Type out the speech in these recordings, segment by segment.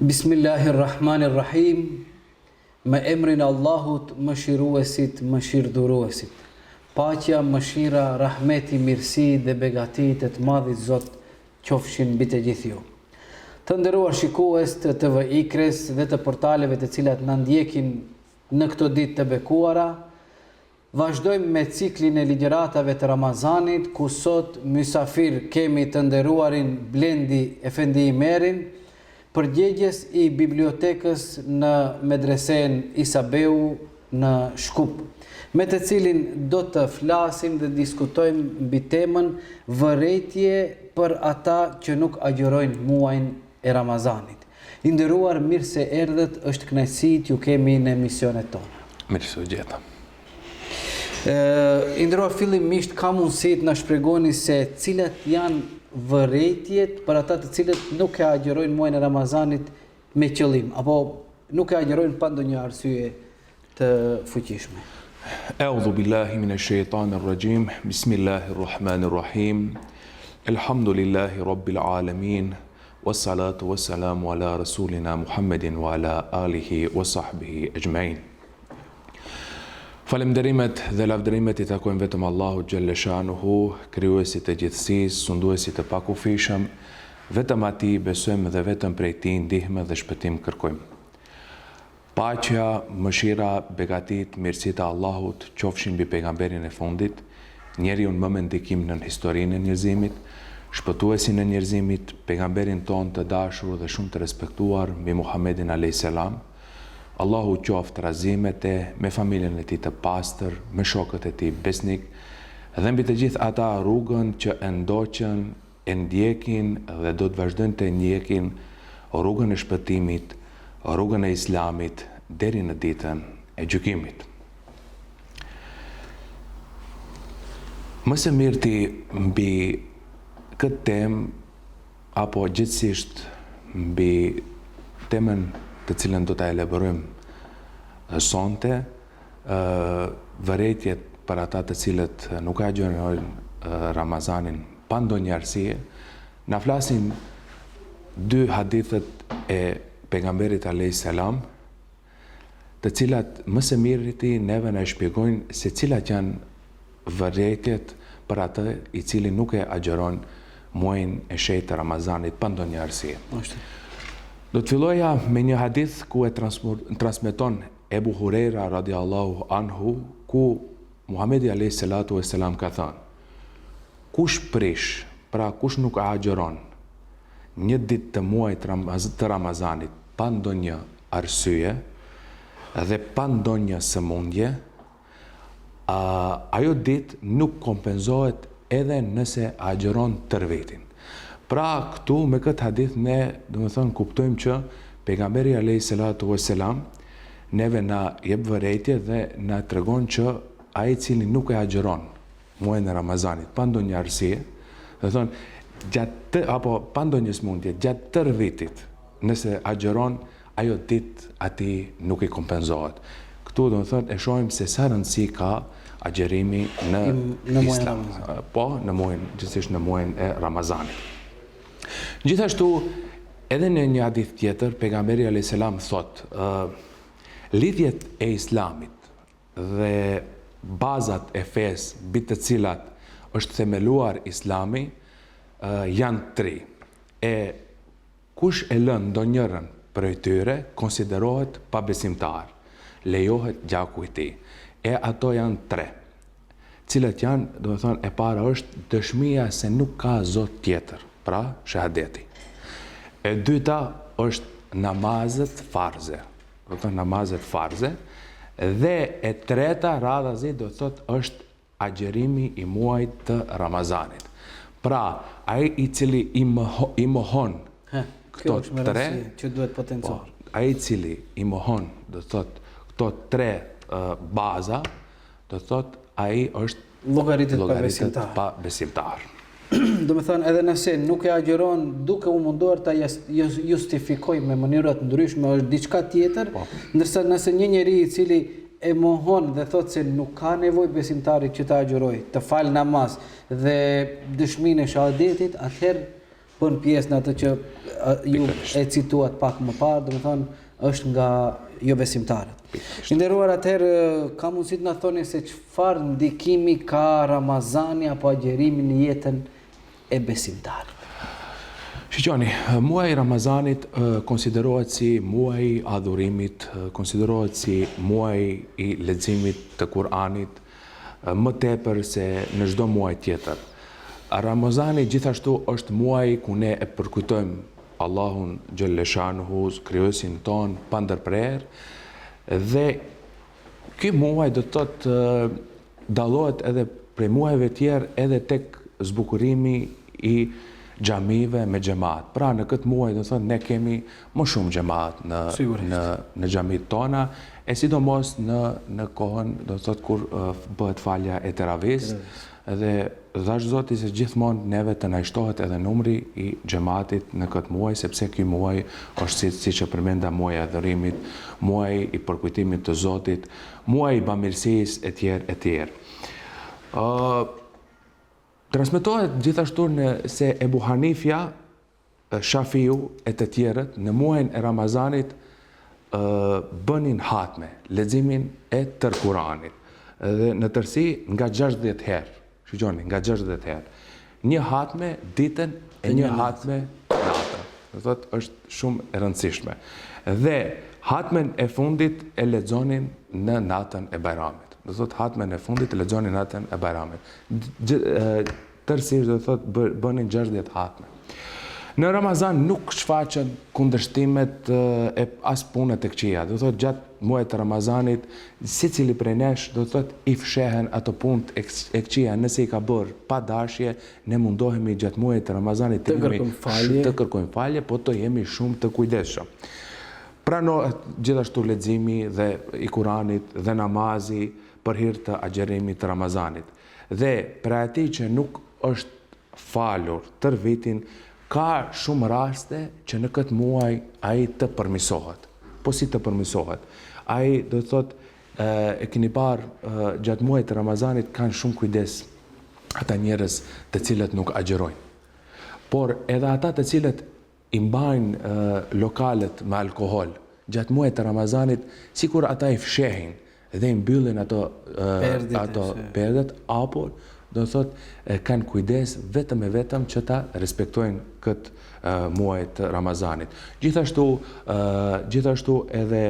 Bismillahirrahmanirrahim Me emrin e Allahut, Mëshiruesit, Mëshirëdhuruesit. Paqja, mëshira, rahmeti, mirësitë dhe begatitë e të Madhit Zot qofshin mbi të gjithë ju. Të nderuar shikues të TV Ikres dhe të portaleve të cilat na ndjekin në këto ditë të bekuara, Vazhdojmë me ciklin e ligjëratave të Ramazanit, ku sot mysafir kemi të nderuarin Blendi Efendi Imerin, përgjegjës i bibliotekës në Medresenë Isa Beu në Shkup, me të cilin do të flasim dhe diskutojmë mbi temën Vërejtje për ata që nuk agjërojnë muajin e Ramazanit. I nderuar mirë se erdhët, është kënaqësi t'ju kemi në emisionet tona. Mirë se u gjeta. I nderuar fillimisht ka mundësi të na shpjegoni se cilat janë vërejtjet për ata të cilët nuk e agjërojnë muajin e Ramazanit me qëllim apo nuk e agjërojnë pa ndonjë arsye të fuqishme. Eudhu billahi mine shejtanir rajim. Bismillahirrahmanirrahim. Elhamdulillahi rabbil alamin. Wassalatu wassalamu ala rasulina Muhammedin wa ala alihi wa sahbihi ejmain. Falënderimet dhe lavdërimet i takojnë vetëm Allahut xhelle shanuhu, krijuesit të gjithësisë, sunduesit të pakufishëm, vetëm atij besojmë dhe vetëm prej tij ndihmë dhe shpëtim kërkojmë. Paqja, mëshira, begatitë, mirësitë e Allahut qofshin mbi Pejgamberin e fundit, njeriun më me ndikim në historinë e njerëzimit, shpëtuesin e njerëzimit, Pejgamberin tonë të dashur dhe shumë të respektuar, mbi Muhammedin alejhi selam. Allahu qoftë razi me te, me familjen e tij të pastër, me shokët e tij besnikë dhe mbi të gjithë ata rrugën që e ndoqën e ndjekin dhe do të vazhdojnë të ndjekin rrugën e shpëtimit, rrugën e Islamit deri në ditën e gjykimit. Më së mirti mbi këtë temë apo gjithësisht mbi temën të cilën do ta elaborojmë sonte, vërejtjet për ata të cilët nuk e agjërojnë Ramazanin pa ndonjë arsye, na flasin dy hadithet e pejgamberit alayhis salam, të cilat më së mirti neve na shpjegojnë se cilat janë vërejtjet për atë i cili nuk e agjëron muajin e shenjtë të Ramazanit pa ndonjë arsye. Do të filloja me një hadith ku e transmeton Ebu Hurejra radiallahu anhu ku Muhamedi alejhi salatu ue selam ka thënë, Kush prish, pra kush nuk e agjëron një ditë të muajit të Ramazanit pa ndonjë arsye dhe pa ndonjë sëmundje, ajo ditë nuk kompenzohet edhe nëse agjëron tërë vitin. Pra, këtu me këtë hadith ne, domethënë, kuptojmë që pejgamberi alayhi salatu wassalam neve na jep vërejtje dhe na tregon që ai i cili nuk e agjëron muajin e Ramazanit pa ndonjë arsye, domethënë gjatë të, apo pa ndonjë sëmundje, gjatë tërë vitit, nëse agjëron ajo ditë atij nuk i kompenzohet. Këtu domethënë e shohim se sa rëndësi ka agjërimi në, në Islam. Po, në muajin, gjithsesi në muajin e Ramazanit. Gjithashtu, edhe në një hadith tjetër, pejgamberi alayhis salam thotë, ë lidhjet e Islamit dhe bazat e fesë mbi të cilat është themeluar Islami janë tri. E Kush e lë ndonjërën prej tyre, konsiderohet pabesimtar, lejohet gjaku i tij. E ato janë tre. Cilat janë, domethënë, e para është dëshmia se nuk ka Zot tjetër, pra shehadeti. E dyta është namazet farze, do të thotë namazet farze, dhe e treta radhazi do të thotë është agjërimi i muajit të Ramazanit. Pra, ai i cili i, moho, i mohon këto tre, që duhet potencuar. Po, ai i cili i mohon, do të thotë, këto tre uh, baza, do të thotë ai është llogaritet pabesimtar. Pabesimtar. Domethënë edhe nëse nuk e agjëron duke u munduar ta justifikojë me mënyra të ndryshme është diçka tjetër, po. ndërsa nëse një njeri i cili e mohon dhe thotë se nuk ka nevojë besimtari që të agjërojë, të falë namaz dhe dëshminë e shahadetit, atëherë. bën pjesë në atë që ju e cituat pak më parë, domethënë është nga jobesimtarët. I nderuar atëherë, ka mundësi të na thoni se çfarë ndikimi ka Ramazani apo agjërimi në jetën e besimtarit? Shiqoni, muaji i Ramazanit konsiderohet si muaji i adhurimit, konsiderohet si muaji i leximit të Kur'anit, më tepër se në çdo muaj tjetër. Ramazani gjithashtu është muaji ku ne e përkujtojmë Allahun xhelleshanuhu, krijuesin tonë, pa ndërprerë dhe ky muaj do të thotë dallohet edhe prej muajve tjerë edhe tek zbukurimi i xhamive me xhemat. Pra në këtë muaj do të thotë ne kemi më shumë xhemat në në në xhamitë tona e sidomos në në kohën do të thotë kur bëhet falja e teravisë dhe dhashtë Zoti se gjithmonë neve të na shtohet edhe numri i xhematit në këtë muaj sepse ky muaj është si siç e përmenda muaji i adhurimit, muaji i përkujtimit të Zotit, muaji i bamirësisë etj etj. Ë transmetohet gjithashtu në se Ebu Hanifja Shafiu e të tjerët në muajin e Ramazanit bënin hatme, leximin e tërë Kuranit, dhe në tërësi nga 60 herë. Shiqoni, nga 60 herë. Një hatme ditën e një hatme natën. Do thotë është shumë e rëndësishme. Dhe hatmen e fundit e lexonin në natën e Bajramit. Do thotë hatmen e fundit e lexonin natën e Bajramit. Tërësisht do të thotë bënin 60 hatme. Në Ramazan nuk shfaqen kundërshtimet e as punët e këqija. Do të thotë gjatë muajit të Ramazanit, secili prej nesh do të thotë i fshehen ato punët e këqija nëse i ka bërë pa dashje, ne mundohemi gjatë muajit të Ramazanit të, të kërkojmë falje, të kërkojmë falje, po të jemi shumë të kujdesshëm. Pranohet gjithashtu leximi dhe i Kuranit dhe namazi për hir të agjërimit të Ramazanit. Dhe për atij që nuk është falur tërë vitin, ka shumë raste që në këtë muaj ai të përmisohet. Po si të përmisohet? Ai do të thotë e keni parë gjatë muajit të Ramazanit kanë shumë kujdes ata njerëz të cilët nuk agjërojnë. Por edhe ata të cilët i mbajnë lokalet me alkool gjatë muajit të Ramazanit, sikur ata i fshehin dhe i mbyllin ato ato perdet apo do të thotë kanë kujdes vetëm e vetëm që ta respektojnë këtë muaj të Ramazanit. Gjithashtu gjithashtu edhe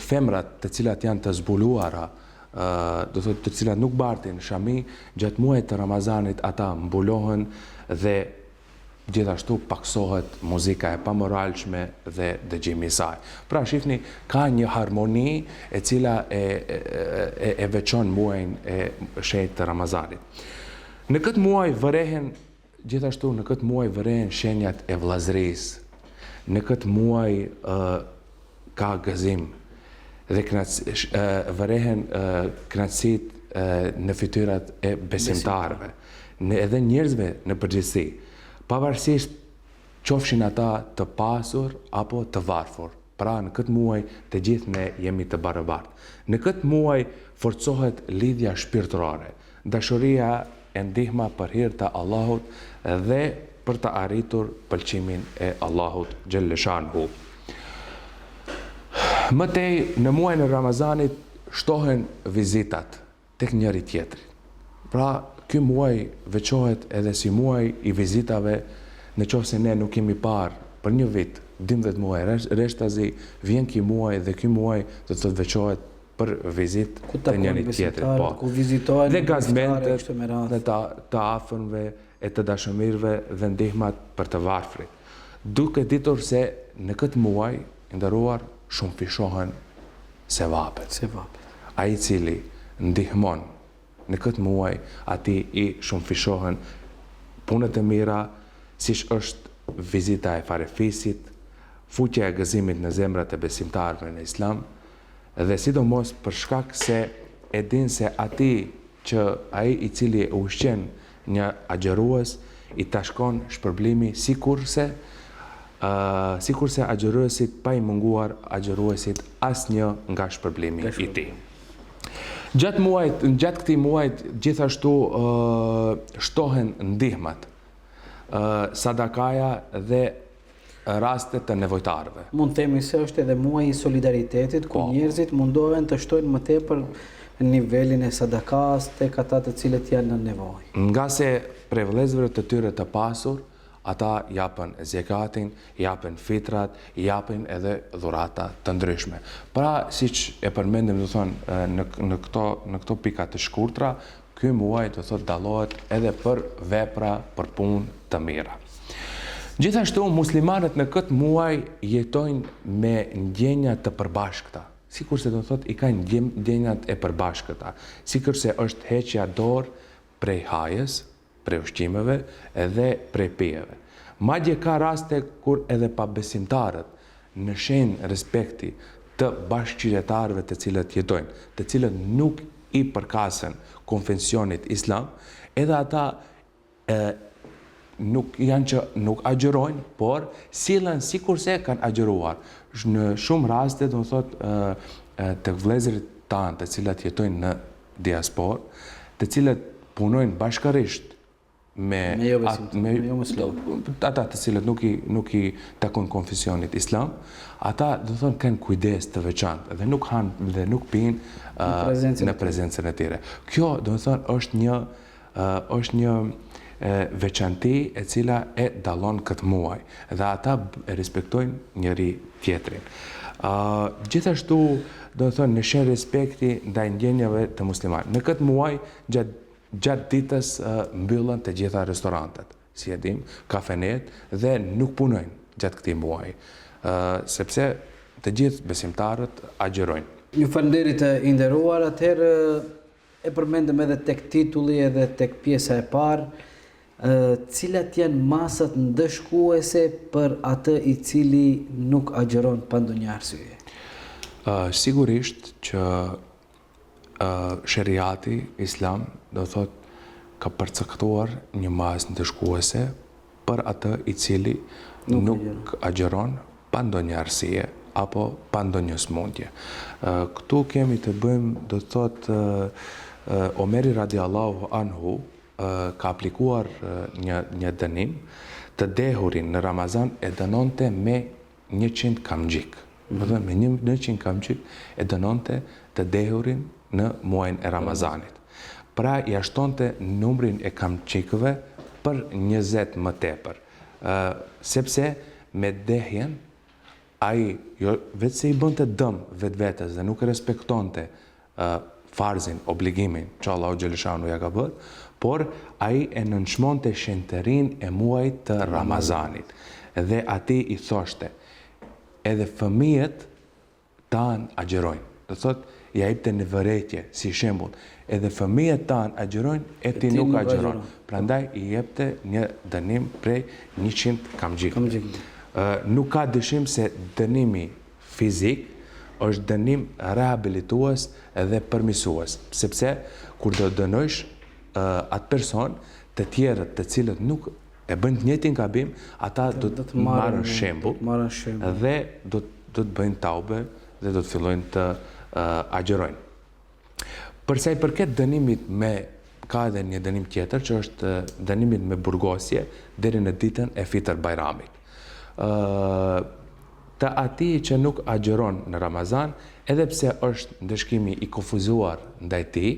femrat të cilat janë të zbuluara, do të thotë të cilat nuk bartin shami, gjatë muajit të Ramazanit ata mbulohen dhe Gjithashtu pakësohet muzika e pamoralshme dhe dëgjimi i saj. Pra shifni, ka një harmoni e cila e e e veçon muajin e shenjtë të Ramazanit. Në këtë muaj vërehen gjithashtu në këtë muaj vërehen shenjat e vëllazërisë. Në këtë muaj ë ka gëzim dhe vërehen kënaqësitë në fytyrat e besimtarëve, në edhe njerëzve në përgjithësi, pavarësisht qofshin ata të pasur apo të varfur. Pra në këtë muaj të gjithë ne jemi të barabartë. Në këtë muaj forcohet lidhja shpirtërore, dashuria e ndihma për hir të Allahut dhe për të arritur pëlqimin e Allahut xhelleshanuhu. Më tej, në muajin e Ramazanit shtohen vizitat tek njëri tjetri. Pra, ky muaj veçohet edhe si muaj i vizitave, në qoftë se ne nuk kemi parë për një vit, 12 muaj rreshtazi, vjen ky muaj dhe ky muaj do të thotë veçohet për vizitë të njëri tjetrit, po. Ku vizitohen dhe gazmentet dhe të, të afërmve e të dashamirëve dhe ndihmat për të varfrit. Duke ditur se në këtë muaj, i nderuar, shumëfishohen sevapet. Sevapet. Ai i cili ndihmon në këtë muaj, atij i shumëfishohen punët e mira, siç është vizita e farefisit, futja e gëzimit në zemrat e besimtarëve në Islam, dhe sidomos për shkak se e din se atij që ai i cili e ushqen një agjërues i takon shpërblimi sikurse sikurse agjëruesit pa i munguar agjëruesit asnjë nga shpërblimi i tij. Gjatë muajit, gjatë këtij muajit gjithashtu shtohen ndihmat. Sadakaja dhe raste të nevojtarëve. Mund të themi se është edhe muaji i solidaritetit ku po. njerëzit mundohen të shtojnë më tepër nivelin e sadakas tek ata të cilët janë në nevojë. Ngase prej vëllezërve të tyre të pasur, ata japin zekatin, japin fitrat, japin edhe dhurata të ndryshme. Pra, siç e përmendim, do thonë, në në këto në këto pika të shkurtra, Ky muaj do thotë dallohet edhe për vepra, për punë të mira. Gjithashtu muslimanët në këtë muaj jetojnë me ndjenja të përbashkëta, sikurse do thotë i kanë ndjenjat e përbashkëta, sikurse është heqja dorë prej hajës, prej ushqimeve dhe prej pijeve. Madje ka raste kur edhe pabesimtarët në shenjë respekti të bashkëqytetarëve të cilët jetojnë, të cilët nuk i përkasen konfesionit islam, edhe ata e, nuk janë që nuk agjërojnë, por sillen sikurse kanë agjëruar. Në shumë raste, do të thotë, të vëllezërit tanë, të cilët jetojnë në diasporë, të cilët punojnë bashkërisht me me jo me, me jo musliman. Ata të cilët nuk i nuk i takojnë konfesionit islam, ata do të thonë kanë kujdes të veçantë dhe nuk hanë dhe nuk pinë në prezencën, në prezencën e tyre. Kjo do të thonë është një është një veçanti e cila e dallon këtë muaj dhe ata e respektojnë njëri tjetrin. Uh, gjithashtu, do të thonë, në shenjë respekti ndaj ndjenjave të muslimanëve. Në këtë muaj, gjatë Gjatë ditës mbyllen të gjitha restorantet, si e dimë, kafenetë dhe nuk punojnë gjatë këtij muaji, sepse të gjithë besimtarët agjërojnë. Ju falënderit i nderuar, atëherë e përmendëm edhe tek titulli edhe tek pjesa e parë, cilat janë masat ndëshkuese për atë i cili nuk agjëron pa ndonjë arsye? Sigurisht që Sheriati islam, do të thotë, ka përcaktuar një masë ndëshkuese për atë i cili nuk agjëron pa ndonjë arsye apo pa ndonjë sëmundje. Këtu kemi të bëjmë, do të thotë, Omeri radiallahu anhu ka aplikuar një një dënim, të dehurin në Ramazan e dënonte me 100 kamxhik. Domethënë me 100 kamxhik e dënonte të dehurin në muajin e Ramazanit. Pra ia shtonte numrin e kamxhikëve për 20 më tepër. Ë sepse me dehjen ai jo veçse i bënte dëm vetvetes dhe nuk e respektonte farzin, obligimin që Allahu xheleshanu ia ka bërë, por ai e nënçmonte shenjtërinë e muajit të Ramazanit dhe atij i thoshte, edhe fëmijët tanë agjërojnë. Do të thotë, ia jepte në vërejtje, si shembull, edhe fëmijët tanë agjërojnë e ti nuk agjëron. Prandaj i jepte një dënim prej 100 kamxhikëve. Nuk ka dyshim se dënimi fizik është dënim rehabilitues dhe përmirësues, sepse kur do dënojsh atë person, të tjerët të cilët nuk e bëjnë të njëjtin gabim, ata do të marrin shembull dhe do do të bëjnë taube dhe do të fillojnë të agjërojnë. Për sa i përket dënimit me ka edhe një dënim tjetër që është dënimit me burgosje deri në ditën e Fitër Bajramit. Ë të atij që nuk agjëron në Ramazan, edhe pse është ndëshkimi i kufizuar ndaj tij,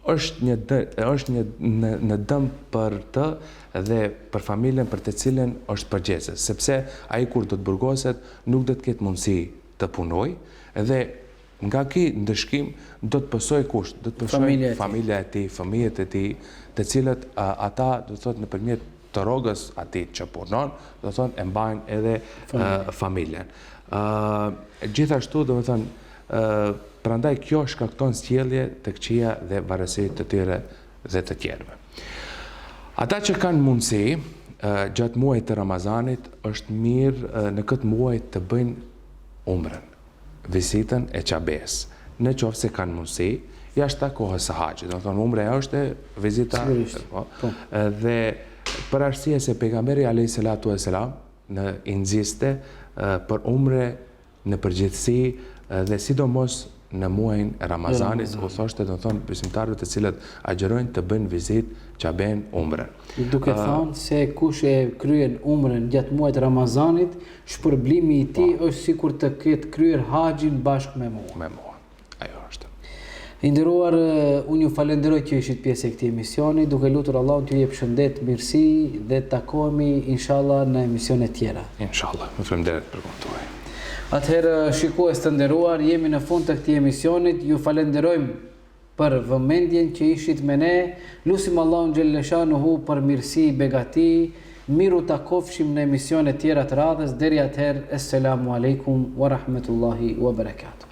është një dë, është një në, në dëm për të dhe për familjen për të cilën është përgjegjës, sepse ai kur do të burgoset nuk do të ketë mundësi të punojë dhe Nga ky ndëshkim do të pësojë kush? Do të pësojë familja e tij, fëmijët e tij, të cilët ata, do të thotë nëpërmjet të rrogës atij që punon, do të thotë e mbajnë edhe familjen. Ë gjithashtu, do të thonë, prandaj kjo shkakton sjellje të këqija dhe varësi të tyre dhe të tjerëve. Ata që kanë mundësi gjatë muajit të Ramazanit është mirë në këtë muaj të bëjnë umrën. vizitën e Qabesë, në qoftë se kanë mundësi, jashtë kohës së haxhit. Do të thonë umreja është vizita, po, po. Dhe për arsye se pejgamberi alayhi salatu wasalam na i nxiste për umre në përgjithësi dhe sidomos në muajin e Ramazanit, u thoshte domethënë besimtarëve të cilët agjërojnë të bëjnë vizitë Qaben umren. Duke thënë se kush e kryen umren gjatë muajit të Ramazanit, shpërblimi i tij po. është sikur të ketë kryer haxhin bashkë me mua. Me mua. Ajo është. I nderuar, unë ju falenderoj që ishit pjesë e këtij emisioni, duke lutur Allahun t'ju jep shëndet, mirësi dhe takohemi inshallah në emisione tjera. Inshallah. Ju faleminderit për kohën tuaj. Atëherë, shikues të nderuar, jemi në fund të këtij emisionit. Ju falenderojmë për vëmendjen që ishit me ne, lusim Allahun xhelleshanuhu për mirësi, begati, mirë u takofshim në emisione tjera të radhës, deri atëherë, Esselamu Alejkum wa Rahmetullahi wa Berekatuh.